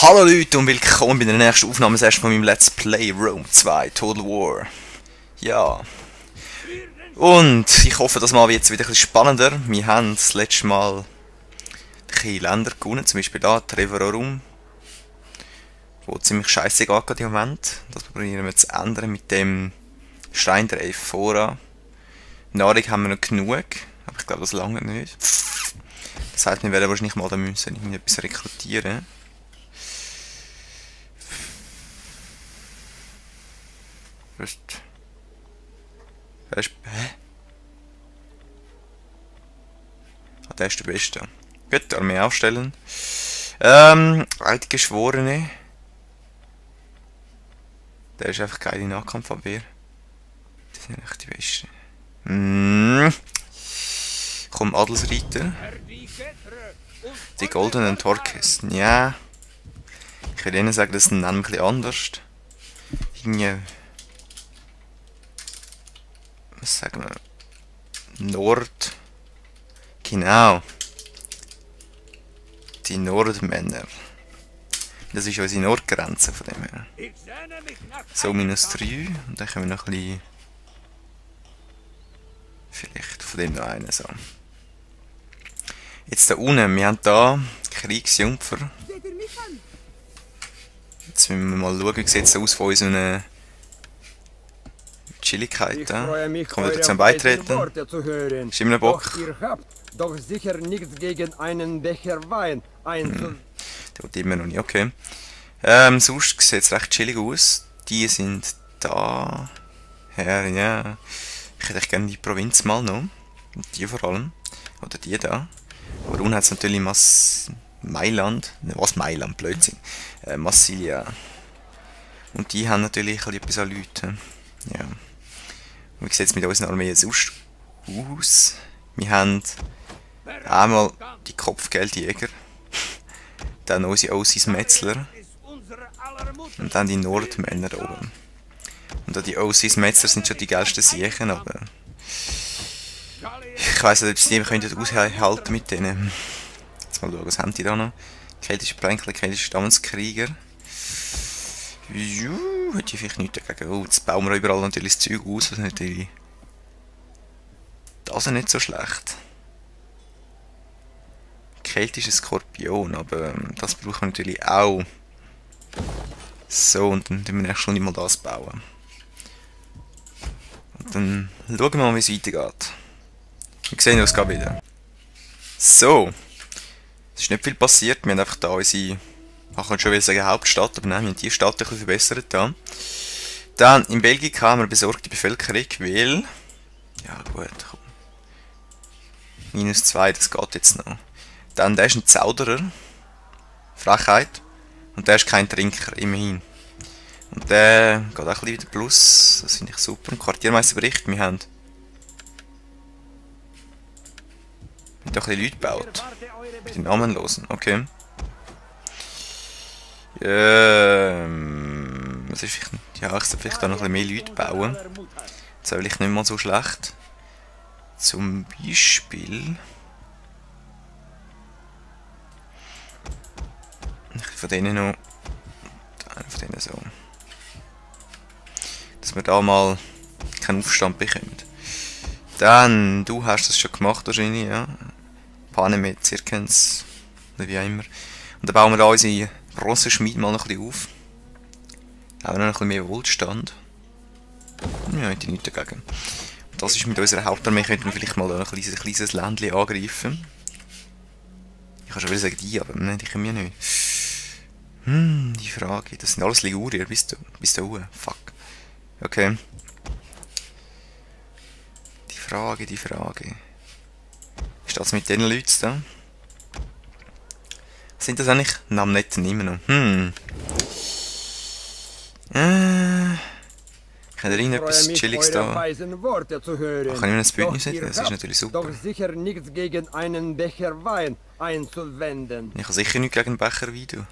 Hallo Leute und willkommen bei der nächsten Aufnahmesession von meinem Let's Play Rome 2 Total War. Ja. Und ich hoffe, das Mal wird es wieder ein bisschen spannender. Wir haben das letzte Mal ein bisschen Länder gewonnen, zum Beispiel da, Trevorum. Wo ziemlich scheiße geht im Moment. Das probieren wir zu ändern mit dem Stein der Ephora. Nahrung haben wir noch genug, aber ich glaube, das lange nicht. Das heißt, wir werden wahrscheinlich mal da müssen etwas rekrutieren. Hä? Ah, der ist der Beste. Gut, Armee aufstellen. Alte Geschworene. Der ist einfach geil in Nahkampfabwehr. Die sind echt die Besten. Komm, Adelsreiter. Die goldenen Torkästen. Ja. Ich würde ihnen sagen, das ist ein Name ein bisschen anders. Irgendwie. Was sagen wir? Nord. Genau. Die Nordmänner. Das ist unsere Nordgrenze von dem her. So, -3. Und dann können wir noch ein bisschen. Vielleicht von dem noch einen so. Jetzt da unten, wir haben da Kriegsjungfer. Jetzt müssen wir mal schauen, wie sieht es aus von unseren Chilligkeit. Kommen wir dazu beitreten? Ist immer noch Bock. Doch sicher nichts gegen einen Becher Wein. Der wird immer noch nicht, okay. Sonst sieht es recht chillig aus. Die sind da. Her, ja. Ich hätte gerne die Provinz mal noch. Die vor allem. Oder die da. Aber unten hat es natürlich Mailand. Was Mailand? Blödsinn. Massilia. Und die haben natürlich etwas an Leuten. Ja. Und wie sieht es mit unseren Armeen sonst aus? Wir haben einmal die Kopfgeldjäger. Dann unsere Ossis Metzler. Und dann die Nordmänner oben. Und die Ossis Metzler sind schon die geilsten Siechen, aber ich weiss nicht, ob sie die aushalten mit denen. Jetzt mal schauen, was haben die da noch? Keltische Pränkler, keltische Stammeskrieger. Juhu, hätte ich vielleicht nichts dagegen. Oh, jetzt bauen wir überall natürlich das Zeug aus, was natürlich. Das ist nicht so schlecht. Keltischer Skorpion, aber das brauchen wir natürlich auch. So, und dann tun wir nächste Stunde mal das bauen. Und dann schauen wir mal, wie es weitergeht. Wir sehen uns gerade wieder. So. Es ist nicht viel passiert. Wir haben einfach da unsere, ich könnte schon sagen Hauptstadt, aber nein, wir haben die Stadt ein bisschen verbessert da. Dann in Belgien haben wir besorgte Bevölkerung, weil. Ja gut, komm. -2, das geht jetzt noch. Dann, der ist ein Zauderer. Frechheit. Und der ist kein Trinker, immerhin. Und der geht auch ein bisschen wieder plus. Das finde ich super. Ein Quartiermeisterbericht, wir haben da ein bisschen Leute gebaut. Die namenlosen, okay. Was ist vielleicht, ja, ich sollte vielleicht da noch ein bisschen mehr Leute bauen. Das wäre vielleicht nicht mal so schlecht. Zum Beispiel. Von denen noch. Einer von denen so. Dass wir da mal keinen Aufstand bekommen. Dann, du hast das schon gemacht wahrscheinlich, ja. Panem Zirkens, oder wie auch immer. Und dann bauen wir da unsere Bronzeschmiede mal noch ein bisschen auf. Haben wir noch ein bisschen mehr Wohlstand. Ja, hätte ich nichts dagegen. Und das ist mit unserer Hauptarmee, könnten wir vielleicht mal ein kleines Ländchen angreifen. Ich kann schon wieder sagen die, aber nein, die können wir nicht. Die Frage. Das sind alles Ligurier, bis da oben. Fuck. Okay. Die Frage. Wie steht es mit den Leuten da? Sind das eigentlich Namnetten immer noch? Kann da irgendetwas Chilliges da? Kann ich mir das Bündnis setzen? Das ist natürlich super. Doch sicher nichts gegen einen Becher Wein einzuwenden. Ich habe sicher nichts gegen einen Becher Wein, du.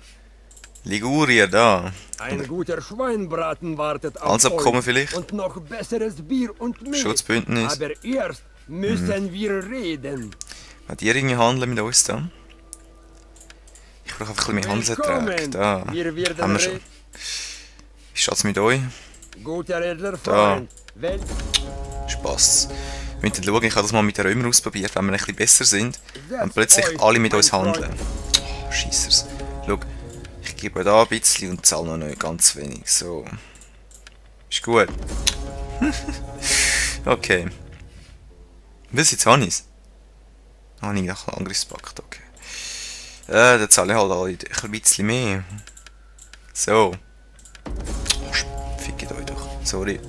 Ligurier, da. Ein guter Schweinbraten wartet auf Abkommen euch. vielleicht? Und noch besseres Bier und Milch. Schutzbündnis. Aber erst müssen wir reden. Hat ihr irgendwie handeln mit uns da? Ich Ich brauche einfach ein bisschen mehr Handelserträge. Da. Wir werden Haben wir schon. Wie steht's mit euch? Guter edler Da. Freund. Wel Spaß. Wir müssen schauen, ich habe das mal mit den Römern ausprobiert, wenn wir ein bisschen besser sind. setzt Und plötzlich euch, alle mit uns mein Freund. handeln. Oh, Scheissers. Schau, ich gebe da ein bisschen und zahle noch nicht ganz wenig. So. Ist gut. Okay. Was jetzt habe ich's? Ah, ich habe einen Angriffspakt, okay. Dann zahle ich halt alle ein bisschen mehr. So. Oh, fickt euch doch. Sorry.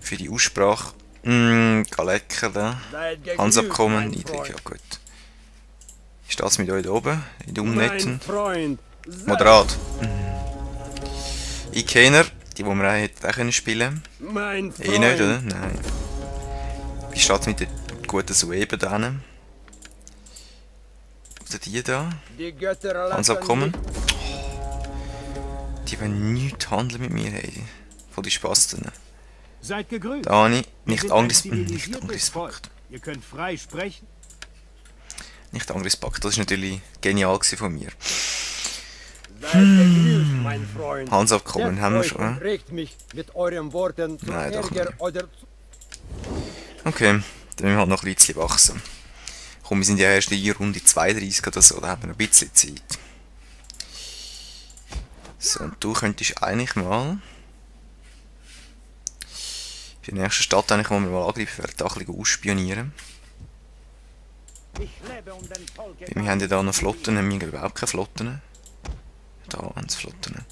Für die Aussprache. Galecker da. Seid gegrüßt, Handsabkommen, mein niedrig, Freund. ja gut. Wie steht's mit euch da oben? In den Mein Umnetten? Freund. Seid Moderat. Ich kenne die wir auch hätten auch können spielen. Mein Freund. Eh nicht, oder? Nein. Wie steht's mit den guten Sueben da? Oder die da? Die Götter lassen Handsabkommen? dich- Die wollen nichts handeln mit mir, hey. Von den Spasten. Seid gegrüßt. Da habe ich Wir nicht sind ein Angriffspakt. zivilisiertes Volk. Ihr könnt frei sprechen. Nicht Angriffspakt. Das war natürlich genial von mir. Seid gegrüßt, mein Freund. Handsabkommen Setzt haben wir euch schon. und regt mich mit euren Worten zum Nein, doch Ärger nicht. oder Okay, dann müssen wir halt noch ein bisschen wachsen. Komm, wir sind ja erst in Runde 32 oder so, da haben wir noch ein bisschen Zeit. So, und du könntest eigentlich mal... Die nächste Stadt, eigentlich, wo wir mal angreifen werden, da ein bisschen ausspionieren. Ich lebe um den Volk. Weil wir haben ja da noch Flotten, wir haben überhaupt keine Flotten. Da haben sie Flotten.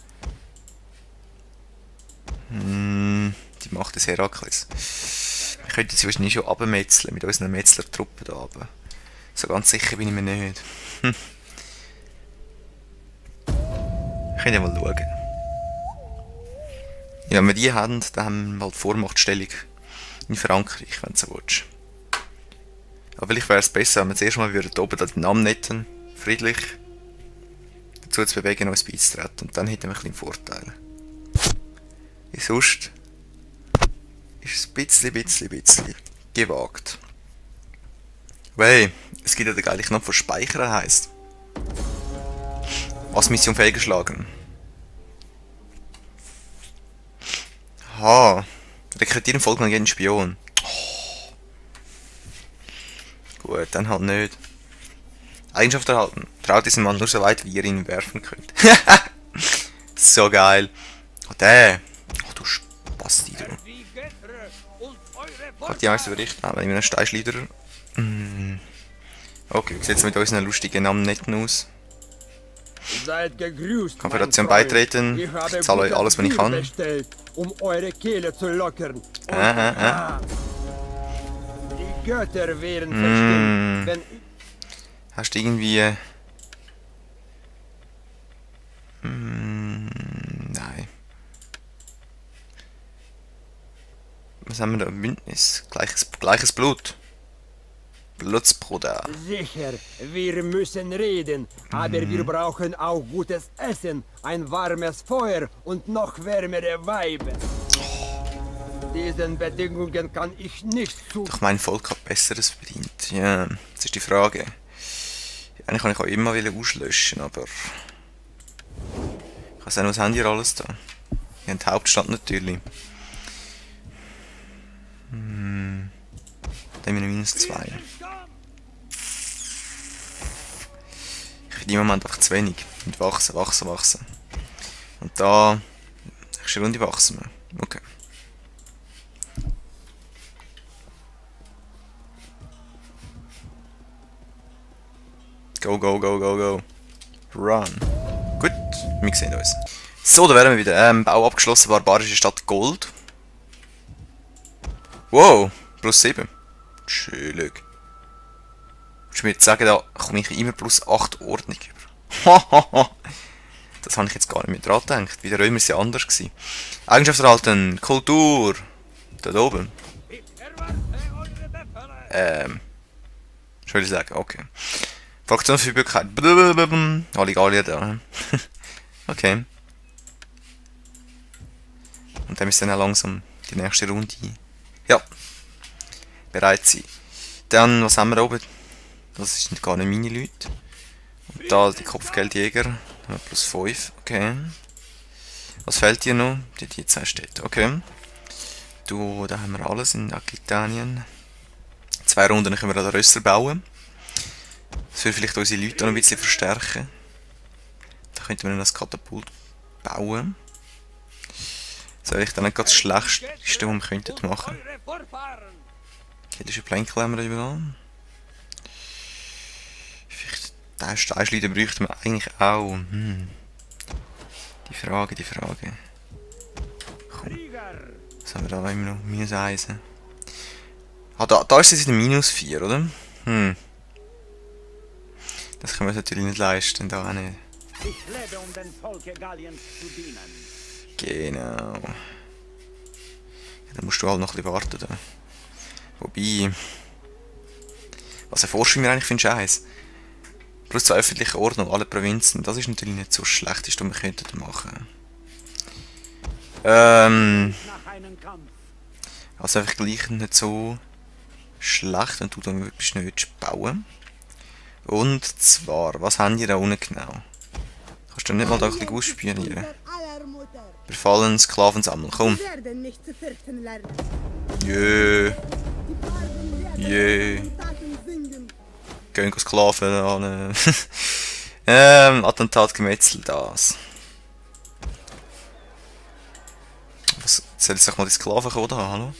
Die Macht des Herakles. Wir könnten sie wahrscheinlich schon abmetzeln mit unseren Metzler-Truppen da oben. So ganz sicher bin ich mir nicht. Wir können ja mal schauen. Ja, wenn wir die haben, dann haben wir halt Vormachtstellung in Frankreich, wenn du so willst. Aber vielleicht wäre es besser, wenn wir zuerst mal hier oben den Namen netten, friedlich dazu zu bewegen, uns beizutreten. Und dann hätten wir ein bisschen Vorteile. Wie sonst ist es ein bisschen gewagt. Weil, es gibt ja den gleichen Namen von Speichern heisst. Was Mission fehlgeschlagen. Aha. Rekrutieren folgt man jeden Spion. Oh. Gut, dann halt nicht. Eigenschaft erhalten. Traut diesen Mann nur so weit, wie ihr ihn werfen könnt. So geil. Oh, der. Oh, du Spasti, du. die Götter und eure Hat die Angst berichten? Ah, wenn ich einen Steinschleider. Okay, wie sieht es mit unseren lustigen Namen netten aus? Seid gegrüßt, Konföderation mein Freund. beitreten. Ich habe Ich zahle euch gutes alles, was ich Bier kann. bestellt, um eure Kehle zu lockern. Und die Götter wären verstimmt, wenn Hast du irgendwie... Nein. Was haben wir da? Bündnis. Gleiches Blut. Blutsbruder. sicher, wir müssen reden, aber wir brauchen auch gutes Essen, ein warmes Feuer und noch wärmere Weiber. Diesen Bedingungen kann ich nicht zu. Doch mein Volk hat Besseres verdient. Ja, das ist die Frage. Eigentlich kann ich auch immer wieder auslöschen, aber... Ich weiß nicht, was habt ihr alles da? Ihr habt die Hauptstadt natürlich. Dann haben wir -2. Ich bin im Moment einfach zu wenig. Und wachsen. Und da... Nächste Runde wachsen wir. Okay. Go. Run. Gut, wir sehen uns. So, da wären wir wieder. Bau abgeschlossen, barbarische Stadt Gold. Wow, +7. Chillig. Willst du mir jetzt sagen, da komme ich immer +8 Ordnung über? Das habe ich jetzt gar nicht mehr dran gedacht. Bei den Römern war es ja anders. Eigenschaft erhalten, Kultur. Da oben. Was soll ich sagen? Okay. Fraktionsverfügbarkeit. Alle Gallier da. Okay. Und dann müssen wir dann auch langsam die nächste Runde. Ja. Bereit sein. Dann, was haben wir da oben? Das sind gar nicht meine Leute. Und da die Kopfgeldjäger. Plus 5. Okay. Was fehlt dir noch? Die 2 steht. Okay. Du, da haben wir alles in Aquitanien. 2 Runden dann können wir da den Röster bauen. Das würde vielleicht unsere Leute noch ein bisschen verstärken. Da könnten wir dann das Katapult bauen. Das wäre dann nicht ganz das Schlechteste, was wir könnten machen. Okay, das ist ein Plänkel, haben wir da überall. Vielleicht den Steinschleuder bräuchten wir eigentlich auch. Die Frage. Komm. Was haben wir da immer noch? Minus 1. Ah, da ist es in der minus 4, oder? Das können wir uns natürlich nicht leisten, da nicht. Ich lebe, um dem Volke Galliens zu dienen. Genau. Ja, dann musst du halt noch ein bisschen warten. Da. Wobei... Was erforschen wir eigentlich für einen Scheiß? Plus 2 öffentliche Ordnung, alle Provinzen. Das ist natürlich nicht so das Schlechteste, was wir könnten machen. Nach einem Kampf. Also einfach gleich nicht so schlecht, wenn du dann wirklich schnell bauen. Und zwar, was haben die da unten genau? Kannst du nicht mal da ein bisschen ausspionieren? Befallen, Sklaven sammeln, komm. Jö. Gehen Sklaven an. Attentat, Gemetzel, das. Was soll jetzt doch mal die Sklaven kommen da, hallo?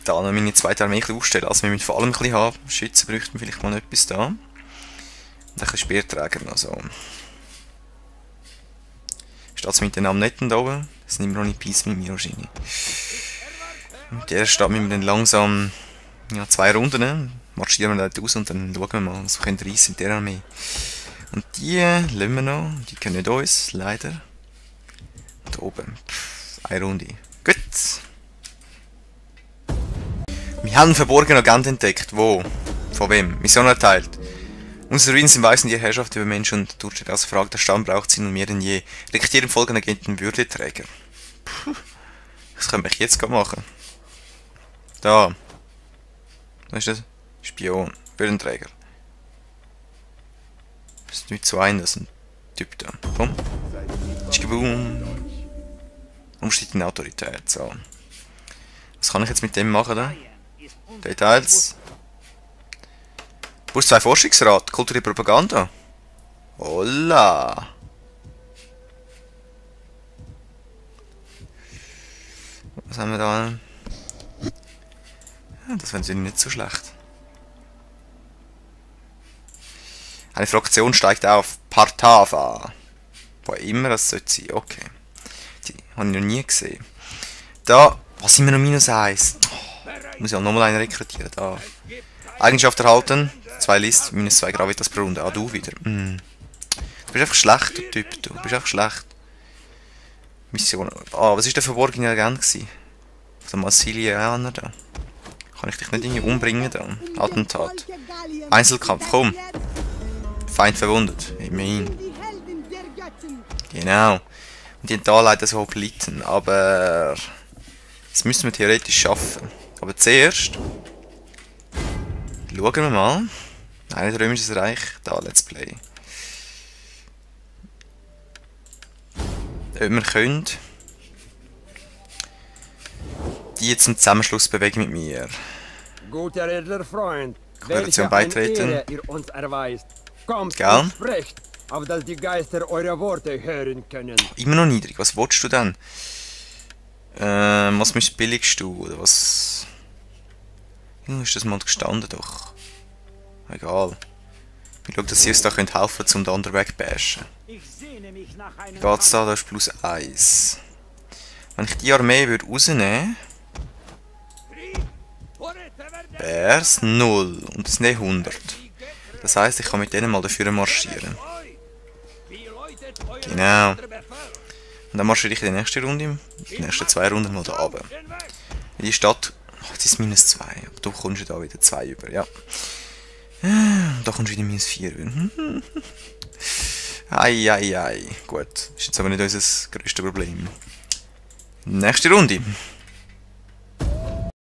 Da noch meine zweite Armee aufstellen, also wir müssen vor allem ein bisschen haben. Schützen bräuchten wir vielleicht mal etwas da. Und ein bisschen Speerträger noch so. Steht es mit den Namen nicht da oben? Das sind immer noch nicht Peace mit mir wahrscheinlich. Und der steht mit dann langsam 2 Runden. Marschieren wir da raus und dann schauen wir mal, was wir können reissen in der Armee. Und die lassen wir noch, die können nicht uns, leider. Und oben, 1 Runde. Gut. Wir haben einen verborgenen Agent entdeckt. Wo? Von wem? Mission erteilt. Unsere Ruinen sind weisen die Herrschaft über Menschen und durchsteht außer Frage, der Stamm braucht sie nun mehr denn je. Rekrutieren folgenden Agenten Würdeträger. Puh. Das können wir jetzt gerade machen. Da. Was ist das? Spion. Würdenträger. Das ist nicht so ein, das ist ein Typ da. Komm. Tschkaboom. Umsteht in Autorität. So. Was kann ich jetzt mit dem machen da? Details. Plus 2 Forschungsrat. Kulturelle Propaganda. Holla. Was haben wir da? Ja, das wäre natürlich nicht so schlecht. Eine Fraktion steigt auf. Partava. Wo immer das sollte sein. Okay. Die habe ich noch nie gesehen. Da. Was sind wir noch minus 1? Muss ich auch nochmal einen rekrutieren. Da. Eigenschaft erhalten. 2 List, minus 2 Gravitas pro Runde. Ah, du wieder. Du bist einfach schlecht, du Typ. Du bist einfach schlecht. Mission. Ah, was war der verborgene Agent gewesen? Der Massilianer da. Kann ich dich nicht irgendwie umbringen da? Attentat. Einzelkampf, komm. Feind verwundet. Immerhin. Genau. Und die haben da leider so gelitten, aber... Das müssen wir theoretisch schaffen. Aber zuerst... Schauen wir mal. Ein römisches Reich. Da, Let's Play. Ob wir können... Die jetzt zum Zusammenschluss bewegen mit mir. Guter edler Freund, Koalition welche beitreten. eine Ehre ihr uns erweist. Kommt Gell? und sprecht, auf dass die Geister eure Worte hören können. Immer noch niedrig. Was willst du denn? Was billigst du? Oder was? Ist das mal gestanden doch? Egal. Ich glaube, dass sie uns da helfen können, um den anderen wegbashen. Ich sehne mich nach einem Geht's da? Da ist plus 1. Wenn ich die Armee würde rausnehmen wär's 0 und das nicht 100. Das heisst, ich kann mit denen mal dafür marschieren. Genau. Und dann marschiere ich in die nächste Runde, die nächsten 2 Runden mal da runter. In die Stadt, oh, jetzt ist minus 2, aber du kommst ja da wieder 2 über, ja. Da kommst du wieder minus 4 über. Ei. Gut, ist jetzt aber nicht unser grösstes Problem. Nächste Runde.